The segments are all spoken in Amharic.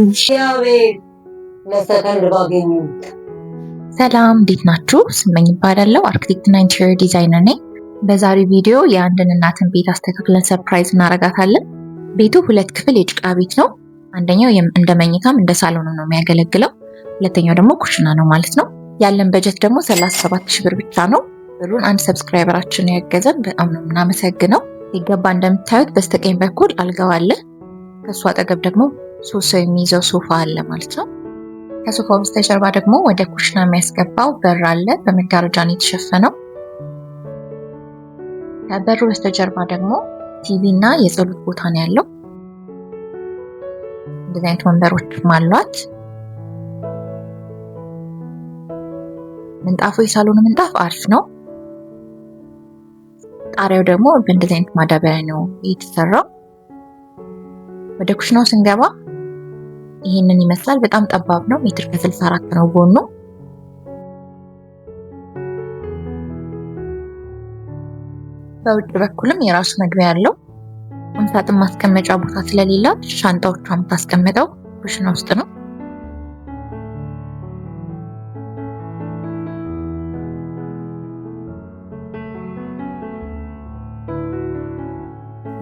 እግዚአብሔር ለሰከንድ ባገኙት። ሰላም፣ እንዴት ናችሁ? ስመኝ እባላለሁ። አርክቴክት እና interior designer ነኝ። በዛሬው ቪዲዮ የአንድን እናትን ቤት አስተካክለን surprise እናረጋታለን። ቤቱ ሁለት ክፍል የጭቃ ቤት ነው። አንደኛው እንደ መኝታም እንደ ሳሎንም ነው የሚያገለግለው። ሁለተኛው ደግሞ ኩሽና ነው ማለት ነው። ያለን በጀት ደግሞ 37 ሺህ ብር ብቻ ነው። ብሩን አንድ subscriber ኣችን ያገዘን፣ በጣም ነው የምናመሰግነው። ሲገባ እንደምታዩት በስተቀኝ በኩል አልጋው አለ። ከእሱ አጠገብ ደግሞ ሶስት ሰው የሚይዘው ሶፋ አለ ማለት ነው። ከሶፋው በስተጀርባ ደግሞ ወደ ኩሽና የሚያስገባው በር አለ። በመጋረጃ ነው የተሸፈነው። ከበሩ በስተጀርባ ደግሞ ቲቪ እና የጸሎት ቦታ ነው ያለው። እንደዚህ አይነት ወንበሮችም አሏት። ምንጣፉ የሳሎኑ ምንጣፍ አሪፍ ነው። ጣሪያው ደግሞ በእንደዚህ አይነት ማዳበሪያ ነው የተሰራው። ወደ ኩሽናው ስንገባ ይህንን ይመስላል። በጣም ጠባብ ነው። ሜትር ከ64 ነው ጎኑ። በውጭ በኩልም የራሱ መግቢያ ያለው፣ ቁም ሳጥን ማስቀመጫ ቦታ ስለሌላት ሻንጣዎቿ የምታስቀምጠው ኩሽና ውስጥ ነው።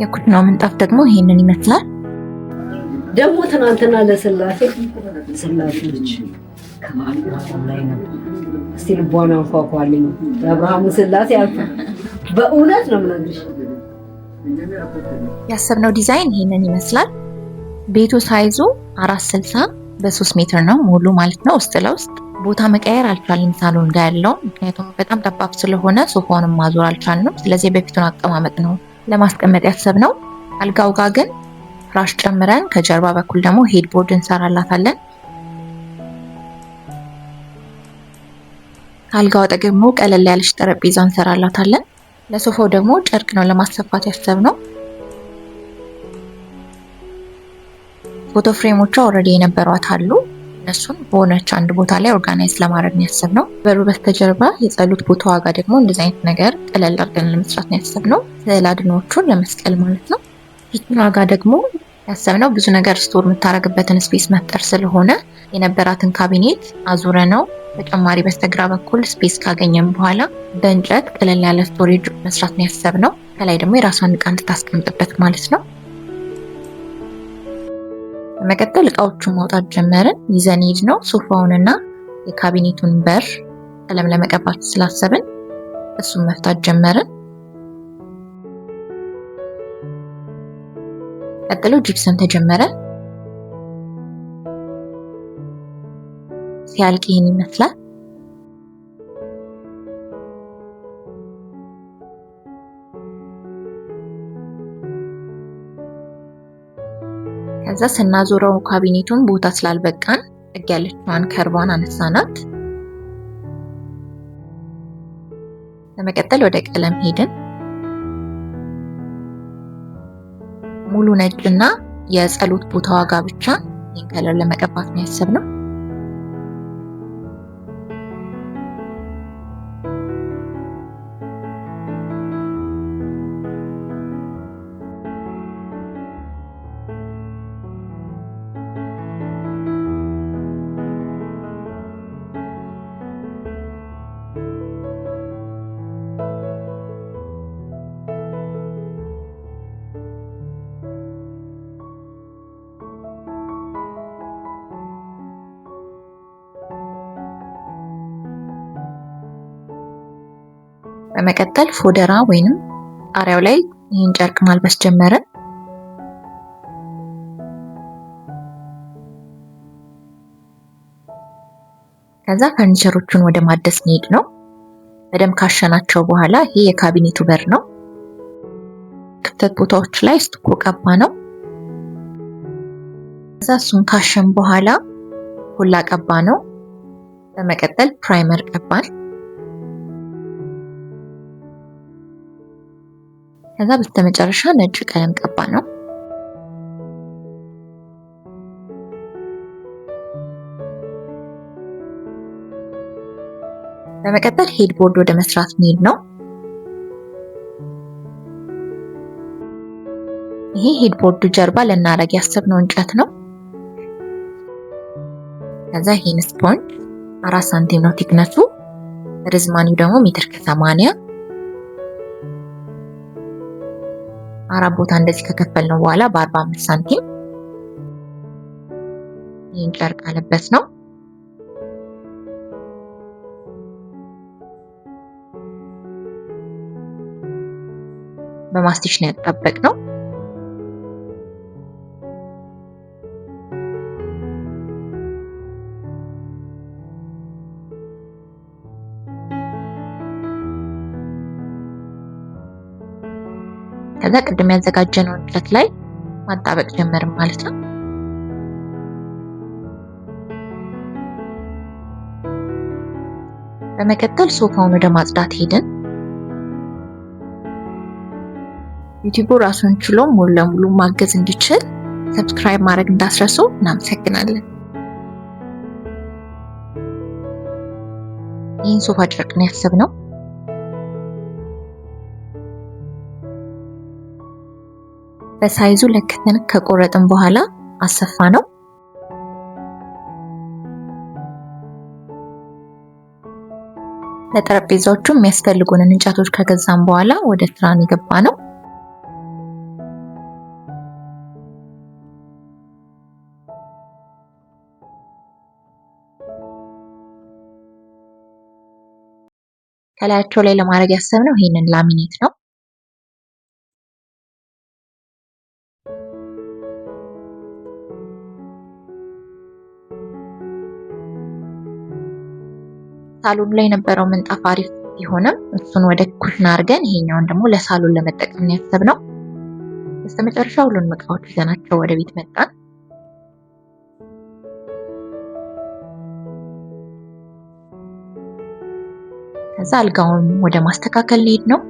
የኩሽናው ምንጣፍ ደግሞ ይሄንን ይመስላል። ደግሞ ትናንትና ለስላሴ ስላሴዎች ከአብርሃም ላይ ነበር። እስቲ ልቧን አንኳኳልኝ። የአብርሃሙ ስላሴ አልፈ በእውነት ነው የምነግርሽ። ያሰብነው ዲዛይን ይሄንን ይመስላል። ቤቱ size ኡ 4.60 በ3 ሜትር ነው ሙሉ ማለት ነው። ውስጥ ለውስጥ ቦታ መቀየር አልቻልንም ሳሎን ጋር ያለው፣ ምክንያቱም በጣም ጠባብ ስለሆነ ሶፋውንም ማዞር አልቻልንም። ስለዚህ በፊቱን አቀማመጥ ነው ለማስቀመጥ ያሰብነው። አልጋው ጋር ግን ፍራሽ ጨምረን ከጀርባ በኩል ደግሞ headboard እንሰራላታለን። ከአልጋው አጠገብ ደግሞ ቀለል ያለች ጠረጴዛ እንሰራላታለን። ለሶፋው ደግሞ ጨርቅ ነው ለማሰፋት ያሰብነው። ፎቶ frame ኦቿ already የነበሯት አሉ። እነሱን በሆነች አንድ ቦታ ላይ organize ለማድረግ ነው ያሰብነው። በሩ በስተጀርባ የጸሎት ቦታዋ ጋር ደግሞ እንደዚህ አይነት ነገር ቀለል አድርገን ለመስራት ነው ያሰብነው። ስዕል አድኖዎቹን ለመስቀል ማለት ነው። Kitchen ኗ ጋር ደግሞ ያሰብነው ብዙ ነገር store የምታደርግበትን space መፍጠር ስለሆነ የነበራትን ካቢኔት አዙረነው ተጨማሪ በስተግራ በኩል space ካገኘን በኋላ በእንጨት ቀለል ያለ storage መስራት ነው ያሰብነው። ከላይ ደግሞ የራሷን እቃ እንድታስቀምጥበት ማለት ነው። በመቀጠል እቃዎቹን ማውጣት ጀመርን። ይዘን ሄድ ነው ሶፋውንና የካቢኔቱን በር ቀለም ለመቀባት ስላሰብን እሱን መፍታት ጀመርን። ቀጥሎ ጂፕሰም ተጀመረ። ሲያልቅ ይህን ይመስላል። ከዛ ስናዞረው ካቢኔቱን ቦታ ስላልበቃን ጥግ ያለችዋን ከርቧን አነሳናት። በመቀጠል ወደ ቀለም ሄድን። ሙሉ ነጭና የጸሎት ቦታዋ ጋር ብቻ ይህን color ለመቀባት ነው ያሰብነው። በመቀጠል ፎደራ ወይንም ጣሪያው ላይ ይህን ጨርቅ ማልበስ ጀመርን። ከዛ ፈርኒቸሮቹን ወደ ማደስ መሄድ ነው። በደንብ ካሸናቸው በኋላ ይሄ የካቢኔቱ በር ነው። ክፍተት ቦታዎች ላይ ስቱኮ ቀባነው። ከዛ እሱን ካሸን በኋላ ኮላ ቀባነው። በመቀጠል primer ቀባን። ከዛ በስተመጨረሻ ነጭ ቀለም ቀባነው። በመቀጠል headboard ወደ መስራት መሄድ ነው። ይሄ headboard ኡ ጀርባ ልናረግ ያሰብነው እንጨት ነው። ከዛ ይሄን ስፖንጅ 4 ሳንቲም ነው thickness ኡ፣ ርዝማኒው ደግሞ 1.80 ሜትር። አራት ቦታ እንደዚህ ከከፈልነው በኋላ በ45 ሳንቲም ይሄን ጨርቅ አለበት ነው። በማስቲሽ ነው ያጣበቅነው። ከዛ ቅድም ያዘጋጀነው እንጨት ላይ ማጣበቅ ጀመርን ማለት ነው። በመቀጠል ሶፋውን ወደ ማጽዳት ሄድን። ዩቲዩቡ ራሱን ችሎ ሙሉ ለሙሉ ማገዝ እንዲችል subscribe ማድረግ እንዳትረሱ። እናመሰግናለን። ይህን ሶፋ ጨርቅ ነው ያሰብነው። በ size ኡ ለክተን ከቆረጥን በኋላ አሰፋነው። ለጠረጴዛዎቹ የሚያስፈልጉንን እንጨቶች ከገዛን በኋላ ወደ ስራን የገባ ነው። ከላያቸው ላይ ለማድረግ ያሰብነው ይሄንን laminate ነው። ሳሎኑ ላይ የነበረው ምንጣፍ አሪፍ ቢሆንም እሱን ወደ ኩሽና አድርገን ይሄኛውን ደግሞ ለሳሎን ለመጠቀም ነው ያሰብነው። በስተመጨረሻ ሁሉንም እቃዎች ይዘናቸው ወደ ቤት መጣን። ከዛ አልጋውን ወደ ማስተካከል እንሄድ ነው።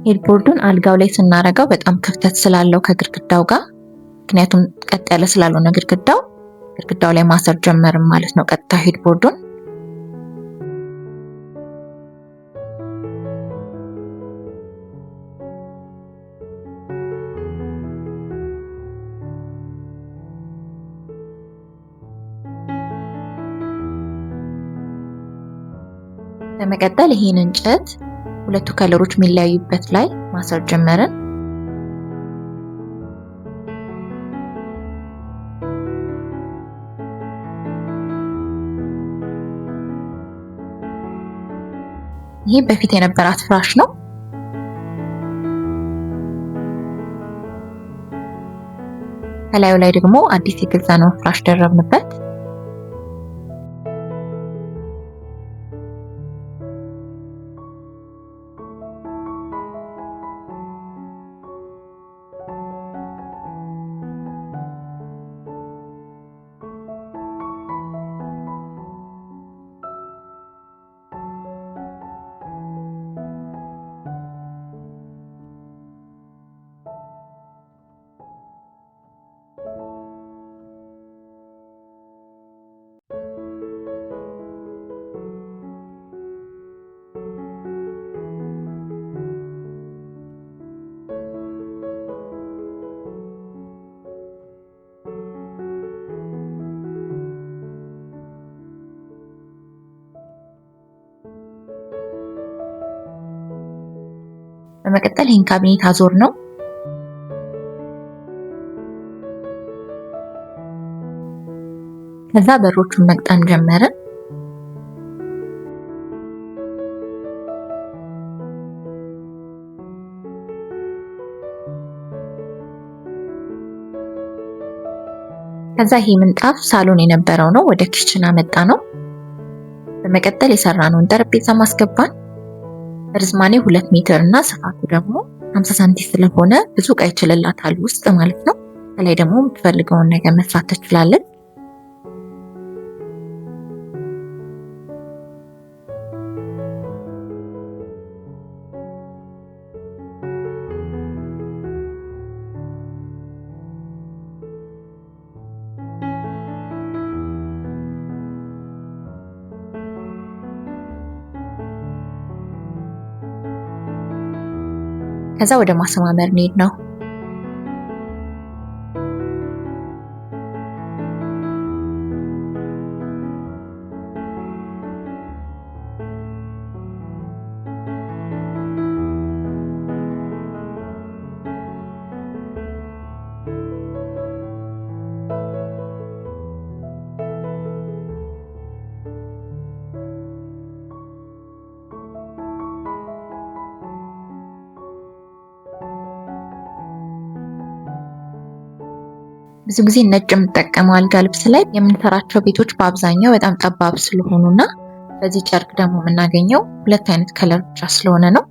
headboard ኡን አልጋው ላይ ስናረገው በጣም ክፍተት ስላለው ከግድግዳው ጋር፣ ምክንያቱም ቀጥ ያለ ስላልሆነ ግድግዳው ላይ ማሰር ጀመርን ማለት ነው። ቀጥታ headboard ኡን በመቀጠል ይሄን እንጨት ሁለቱ color ኦች የሚለያዩበት ላይ ማሰር ጀመርን። ይህ በፊት የነበራት ፍራሽ ነው። ከላዩ ላይ ደግሞ አዲስ የገዛነውን ፍራሽ ደረብንበት። በመቀጠል ይህን ካቢኔት አዞር ነው። ከዛ በሮቹን መግጠም ጀመርን። ከዛ ይሄ ምንጣፍ ሳሎን የነበረው ነው፣ ወደ kitchen አመጣነው። በመቀጠል የሰራነውን ጠረጴዛ ማስገባን። ርዝማኔው 2 ሜትር እና ስፋቱ ደግሞ 50 ሳንቲ ስለሆነ ብዙ እቃ ይችልላታል ውስጥ ማለት ነው። ከላይ ደግሞ የምትፈልገውን ነገር መስራት ትችላለች። ከዛ ወደ ማሰማመር እንሄድ ነው። ብዙ ጊዜ ነጭ የምጠቀመው አልጋ ልብስ ላይ የምንሰራቸው ቤቶች በአብዛኛው በጣም ጠባብ ስለሆኑና በዚህ ጨርቅ ደግሞ የምናገኘው ሁለት አይነት color ብቻ ስለሆነ ነው።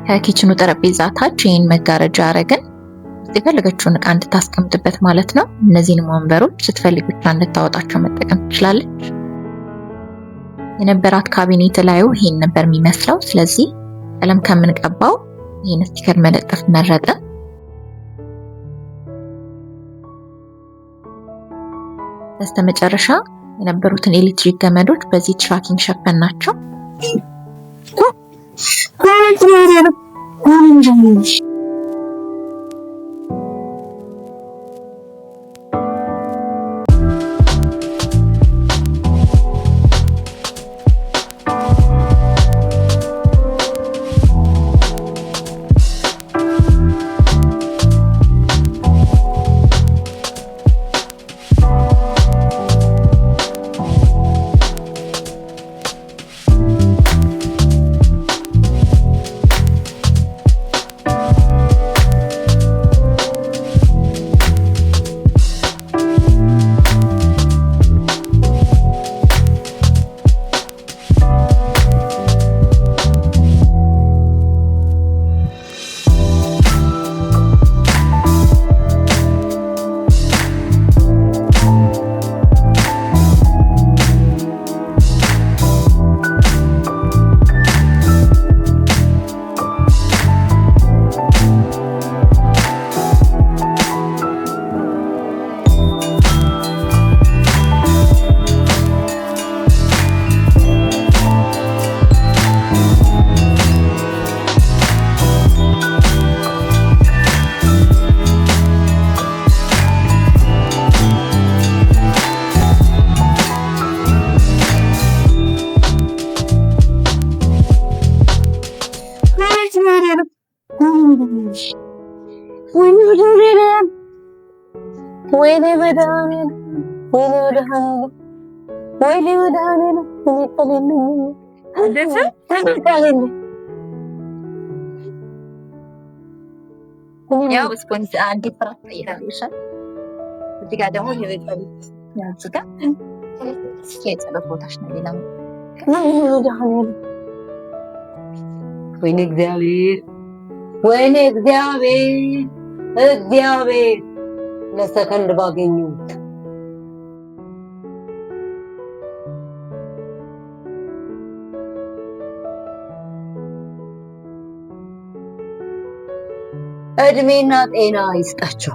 ከ kitchen ኑ ጠረጴዛ ታች ይህን መጋረጃ አረግን። የፈለገችውን እቃ እንድታስቀምጥበት ማለት ነው። እነዚህንም ወንበሮች ስትፈልግ ብቻ እንድታወጣቸው መጠቀም ትችላለች። የነበራት ካቢኔት ላዩ ይሄን ነበር የሚመስለው። ስለዚህ ቀለም ከምንቀባው ይሄን sticker መለጠፍ መረጥን። በስተመጨረሻ የነበሩትን ኤሌክትሪክ ገመዶች በዚህ tracking ሸፈናቸው። ያው ስፖንጅ አንድ ፍራት ትጠይቃለሽ። እዚህ ጋር ደግሞ እዚህ ጋር የጸሎት ቦታሽ ነው። ሌላ ወይኔ እግዚአብሔር፣ ወይኔ እግዚአብሔር፣ እግዚአብሔር ለሰከንድ ባገኘሁት። እድሜና ጤና ይስጣችሁ።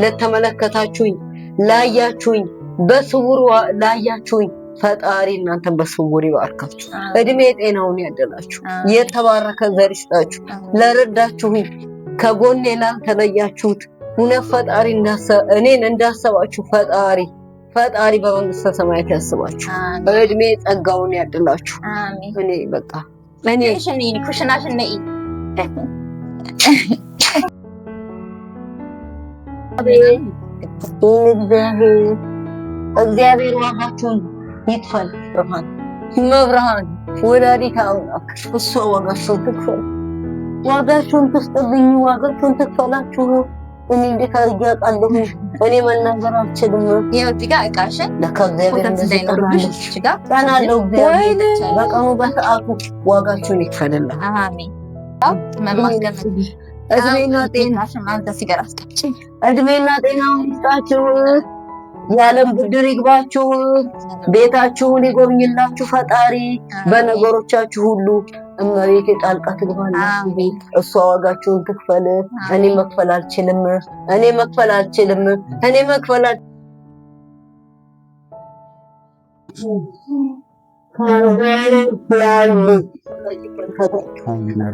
ለተመለከታችሁኝ፣ ላያችሁኝ፣ በስውር ላያችሁኝ ፈጣሪ እናንተን በስውር ይባርካችሁ። እድሜ ጤናውን ያደላችሁ፣ የተባረከ ዘር ይስጣችሁ። ለረዳችሁኝ፣ ከጎኔ ላልተለያችሁት እውነት ፈጣሪ እኔን እንዳሰባችሁ ፈጣሪ ፈጣሪ በመንግስተ ሰማያት ያስባችሁ፣ እድሜ ጸጋውን ያድላችሁ። እኔ በቃ እኔ እግዚአብሔር ዋጋችሁን ይክፈል። ብርሃን መብርሃን ወላዲተ አምላክ እሷ ዋጋችሁን ትክፈል፣ ዋጋችሁን ትስጥልኝ፣ ዋጋችሁን ትክፈላችሁ። እኔ እንዴት አድርጌ አውቃለሁ? እኔ መናገር አልችልም። ይኸው እዚህ ጋር እቃሽን ለካ እግዚአብሔር እንደዚህ እንዳይኖርብሽ እዚህ ጋር ቀናለሁ። እግዚአብሔር በቀኑ በሰዓቱ ዋጋችሁን ይክፈልላችሁ። አሜን። እድሜና ጤና እድሜና ጤና ይስጣችሁ። የዓለም ብድር ይግባችሁ። ቤታችሁን ይጎብኝላችሁ ፈጣሪ። በነገሮቻችሁ ሁሉ እመቤቴ ጣልቃ ትግባላችሁ። እሷ ዋጋችሁን ትክፈል። እኔ መክፈል አልችልም። እኔ መክፈል አልችልም። እኔ መክፈል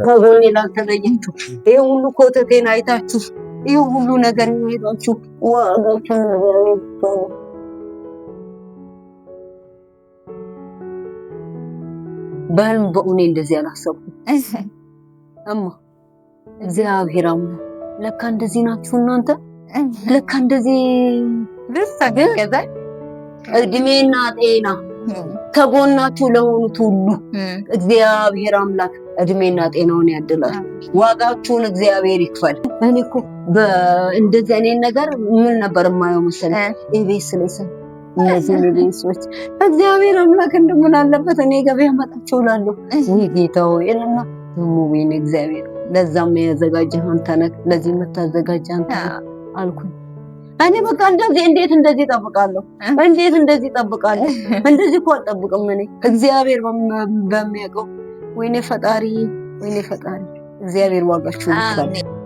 ከጎኔ ላልተለያችሁ ይህ ሁሉ ኮተቴን አይታችሁ ይህ ሁሉ ነገር ሄዳችሁ ዋጋችሁን በህልም በእውኔ እንደዚህ አላሰብኩም። እማ እግዚአብሔር አምላክ ለካ እንደዚህ ናችሁ እናንተ፣ ለካ እንደዚህ እድሜና ጤና ከጎናችሁ ለሆኑት ሁሉ እግዚአብሔር አምላክ እድሜና ጤናውን ያድላል። ዋጋችሁን እግዚአብሔር ይክፈል። እኔ እኮ እንደዚህ እኔን ነገር ምን ነበር የማየው መሰለኝ ኢቢኤስ ላይ እነዚህ ኢቢኤሶች እግዚአብሔር አምላክ እንደምን አለበት እኔ ገበያ መጣቸው እላለሁ። ወይ ጌታ ሆይ እና ደግሞ ወይኔ እግዚአብሔር ለዛም ያዘጋጀህ አንተ ነህ፣ ለዚህ የምታዘጋጀህ አንተ ነህ አልኩኝ። እኔ በቃ እንደዚህ እንዴት እንደዚህ እጠብቃለሁ? እንዴት እንደዚህ እጠብቃለሁ? እንደዚህ እኮ አልጠብቅም እኔ እግዚአብሔር በሚያውቀው። ወይኔ ፈጣሪ፣ ወይኔ ፈጣሪ እግዚአብሔር ዋጋችሁን ይክፈል።